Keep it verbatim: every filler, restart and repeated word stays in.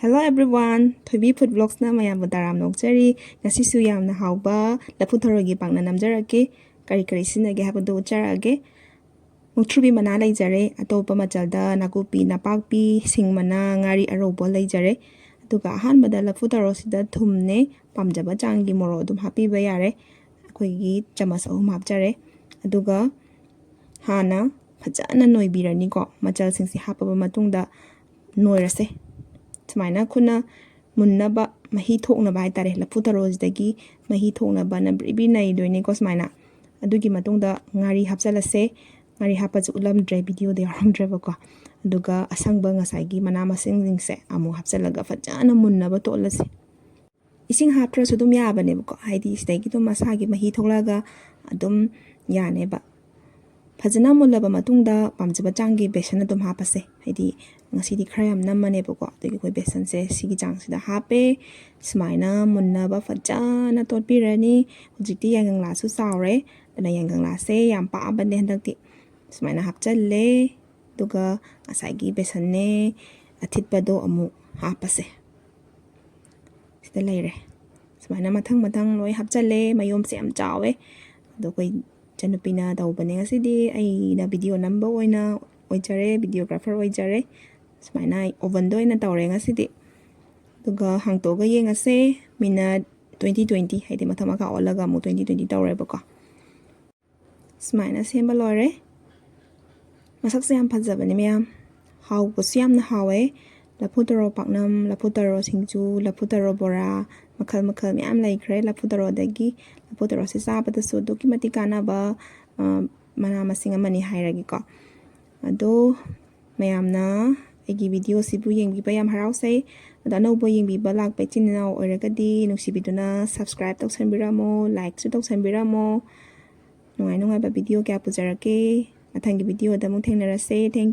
Hello everyone, ꯊꯣꯏꯕꯤ Food Vlogsꯅ ꯃꯌꯥꯝꯕꯨ ꯇꯔꯥꯝꯅ ꯑꯣꯛꯆꯔꯤ꯫ ꯉꯁꯤꯁꯨ ꯌꯥꯝꯅ ꯍꯥꯎꯕ ꯂꯐꯨ ꯊꯔꯣꯒꯤ ꯄꯥꯛꯅꯝ ꯅꯝꯖꯔꯛꯀꯦ꯫ ꯀꯔꯤ ꯀꯔꯤ ꯁꯤꯖꯤꯟꯅꯒꯦ ꯍꯥꯏꯕꯗꯨ ꯎꯠꯆꯔꯛꯑꯒꯦ꯫ ꯃꯨꯛꯊ꯭ꯔꯨꯕꯤ ꯃꯅꯥ ꯂꯩꯖꯔꯦ꯫ ꯑꯇꯣꯞꯄ ꯃꯆꯜꯗ ꯅꯥꯀꯨꯞꯄꯤ, ꯅꯄꯥꯛꯄꯤ, ꯁꯤꯡ ꯃꯅꯥ, ꯉꯥꯔꯤ ꯑꯔꯧꯕ ꯂꯩꯖꯔꯦ꯫ ꯑꯗꯨꯒ ꯑꯍꯥꯟꯕꯗ ꯂꯐꯨ ꯊꯔꯣꯁꯤꯗ ꯊꯨꯝꯅꯦ, ꯄꯥꯝꯖꯕ ꯆꯥꯡꯒꯤ ꯃꯣꯔꯣꯛ ꯑꯗꯨꯝ ꯍꯥꯞꯄꯤꯕ ꯌꯥꯔꯦ꯫ ꯑꯩꯈꯣꯏꯒꯤ ꯆꯃꯁ ꯑꯍꯨꯝ ꯍꯥꯞꯆꯔꯦ꯫ ꯑꯗꯨꯒ ꯍꯥꯟꯅ ꯐꯖꯅ ꯅꯣꯏꯕꯤꯔꯅꯤꯀꯣ꯫ ꯃꯆꯜꯁꯤꯡꯁꯦ ꯍꯥꯞꯄꯕ ꯃꯇꯨꯡꯗ ꯅꯣꯏꯔꯁꯦ꯫ ꯁꯨꯃꯥꯏꯅ ꯈꯨꯠꯅ ꯃꯨꯟꯅꯕ, ꯃꯍꯤ ꯊꯣꯛꯅꯕ ꯍꯥꯏꯇꯥꯔꯦ꯫ ꯂꯐꯨ ꯊꯔꯣꯁꯤꯗꯒꯤ ꯃꯍꯤ ꯊꯣꯛꯅꯕꯅ ꯕ꯭ꯔꯤ ꯕ꯭ꯔꯤ ꯅꯩꯗꯣꯏꯅꯤꯀꯣ ꯁꯨꯃꯥꯏꯅ꯫ ꯑꯗꯨꯒꯤ ꯃꯇꯨꯡꯗ ꯉꯥꯔꯤ ꯍꯥꯞꯆꯜꯂꯁꯦ꯫ ꯉꯥꯔꯤ ꯍꯥꯞꯄꯁꯦ ꯎꯠꯂꯝꯗ꯭ꯔꯦ, ꯚꯤꯗꯤꯑꯣꯗ ꯌꯥꯎꯔꯝꯗ꯭ꯔꯦꯕꯀꯣ꯫ ꯑꯗꯨꯒ ꯑꯁꯪꯕ ꯉꯁꯥꯏꯒꯤ ꯃꯅꯥ ꯃꯁꯤꯡꯁꯤꯡꯁꯦ ꯑꯃꯨꯛ ꯍꯥꯞꯆꯜꯂꯒ ꯐꯖꯅ ꯃꯨꯟꯅꯕ ꯇꯣꯠꯂꯁꯦ꯫ ꯏꯁꯤꯡ ꯍꯥꯞꯇ꯭ꯔꯁꯨ ꯑꯗꯨꯝ ꯌꯥꯕꯅꯦꯕꯀꯣ, ꯍꯥꯏꯗꯤ ꯁꯤꯗꯒꯤ ꯑꯗꯨꯝ ꯃꯁꯥꯒꯤ ꯃꯍꯤ ꯊꯣꯛꯂꯛꯑꯒ ꯑꯗꯨꯝ ꯌꯥꯅꯦꯕ꯫ ꯐꯖꯅ ꯃꯨꯜꯂꯕ ꯃꯇꯨꯡꯗ ꯄꯥꯝꯖꯕ ꯆꯥꯡꯒꯤ ꯕꯦꯁꯟ ꯑꯗꯨꯝ ꯍꯥꯞꯄꯁꯦ꯫ ꯍꯥꯏꯗꯤ ꯉꯁꯤꯗꯤ ꯈꯔ ꯌꯥꯝ ꯅꯝꯃꯅꯦꯕꯀꯣ, ꯑꯗꯨꯒꯤ ꯑꯩꯈꯣꯏ ꯕꯦꯁꯟꯁꯦ ꯁꯤꯒꯤ ꯆꯥꯡꯁꯤꯗ ꯍꯥꯞꯄꯦ꯫ ꯁꯨꯃꯥꯏꯅ ꯃꯨꯟꯅꯕ ꯐꯖꯅ ꯇꯣꯠꯄꯤꯔꯅꯤ꯫ ꯍꯧꯖꯤꯛꯇꯤ ꯌꯥꯏꯉꯪꯂꯥꯁꯨ ꯆꯥꯎꯔꯦ, ꯑꯗꯨꯅ ꯌꯥꯏꯉꯪꯂꯥꯁꯦ ꯌꯥꯝ ꯄꯥꯕꯅꯦ ꯍꯟꯗꯛꯇꯤ꯫ ꯁꯨꯃꯥꯏꯅ ꯍꯥꯞꯆꯜꯂꯦ꯫ ꯑꯗꯨꯒ ꯉꯁꯥꯏꯒꯤ ꯕꯦꯁꯟꯅꯦ ꯑꯊꯤꯠꯄꯗꯣ ꯑꯃꯨꯛ ꯍꯥꯞꯄꯁꯦ꯫ ꯁꯤꯗ ꯂꯩꯔꯦ꯫ ꯁꯨꯃꯥꯏꯅ ꯃꯊꯪ ꯃꯊꯪ ꯂꯣꯏ ꯍꯥꯞꯆꯜꯂꯦ꯫ ꯃꯌꯣꯝꯁꯦ ꯌꯥꯝ ꯆꯥꯎꯋꯦ꯫ ꯑꯗꯣ ꯑꯩꯈꯣꯏ ꯏꯆꯟꯅꯨꯄꯤꯅ ꯇꯧꯕꯅꯦ ꯉꯁꯤꯗꯤ꯫ ꯑꯩꯅ ꯚꯤꯗꯤꯑꯣ ꯅꯝꯕ ꯑꯣꯏꯅ ꯑꯣꯏꯖꯔꯦ, ꯚꯤꯗꯤꯑꯣꯒ꯭ꯔꯥꯐꯔ ꯑꯣꯏꯖꯔꯦ꯫ ꯁꯨꯃꯥꯏꯅ ꯑꯩ ꯑꯣꯚꯟꯗ ꯑꯣꯏꯅ ꯇꯧꯔꯦ ꯉꯁꯤꯗꯤ꯫ ꯑꯗꯨꯒ ꯍꯥꯡꯇꯣꯛꯑꯒ ꯌꯦꯡꯉꯁꯦ꯫ ꯃꯤꯅꯠ ꯇ꯭ꯋꯦꯟꯇꯤ ꯇ꯭ꯋꯦꯟꯇꯤ, ꯍꯥꯏꯗꯤ ꯃꯊꯛ ꯃꯈꯥ ꯑꯣꯜꯂꯒ ꯑꯃꯨꯛ ꯇ꯭ꯋꯦꯟꯇꯤ ꯇ꯭ꯋꯦꯟꯇꯤ ꯇꯧꯔꯦꯕꯀꯣ꯫ ꯁꯨꯃꯥꯏꯅ ꯁꯦꯝꯕ ꯂꯣꯏꯔꯦ꯫ ꯃꯁꯛꯁꯦ ꯌꯥꯝ ꯐꯖꯕꯅꯦ ꯃꯌꯥꯝ꯫ ꯍꯥꯎꯕꯁꯨ ꯌꯥꯝꯅ ꯍꯥꯎꯋꯦ꯫ ꯂꯐꯨ ꯊꯔꯣ ꯄꯥꯛꯅꯝ, ꯂꯐꯨ ꯊꯔꯣ ꯁꯤꯡꯖꯨ, ꯂꯐꯨ ꯊꯔꯣ ꯕꯣꯔꯥ, ꯃꯈꯜ ꯃꯈꯜ ꯃꯌꯥꯝ ꯂꯩꯈ꯭ꯔꯦ꯫ ꯂꯐꯨ ꯊꯔꯣꯗꯒꯤ, ꯂꯐꯨ ꯊꯔꯣꯁꯦ ꯆꯥꯕꯗꯁꯨ ꯑꯗꯨꯛꯀꯤ ꯃꯇꯤꯛ ꯀꯥꯟꯅꯕ, ꯑ, ꯃꯅꯥ ꯃꯁꯤꯡ ꯑꯃꯅꯤ ꯍꯥꯏꯔꯒꯦꯀꯣ꯫ ꯑꯗꯣ ꯃꯌꯥꯝꯅ ꯑꯩꯒꯤ ꯚꯤꯗꯤꯑꯣꯁꯤꯕꯨ ꯌꯦꯡꯕꯤꯕ ꯌꯥꯝ ꯍꯔꯥꯎꯖꯩ꯫ ꯑꯗꯣ ꯑꯅꯧꯕ ꯌꯦꯡꯕꯤꯕ ꯂꯥꯛꯄ ꯏꯆꯤꯟ ꯏꯅꯥꯎ ꯑꯣꯏꯔꯒꯗꯤ ꯅꯨꯡꯁꯤꯕꯤꯗꯨꯅ subscribe ꯇꯧꯁꯟꯕꯤꯔꯝꯃꯣ, likeꯁꯨ ꯇꯧꯁꯟꯕꯤꯔꯝꯃꯣ꯫ ꯅꯨꯡꯉꯥꯏ ꯅꯨꯡꯉꯥꯏꯕ ꯚꯤꯗꯤꯑꯣ ꯀꯌꯥ ꯄꯨꯖꯔꯛꯀꯦ꯫ ꯃꯊꯪꯒꯤ ꯚꯤꯗꯤꯑꯣꯗ ꯑꯃꯨꯛ ꯊꯦꯡꯅꯔꯁꯦ꯫ Thank you꯫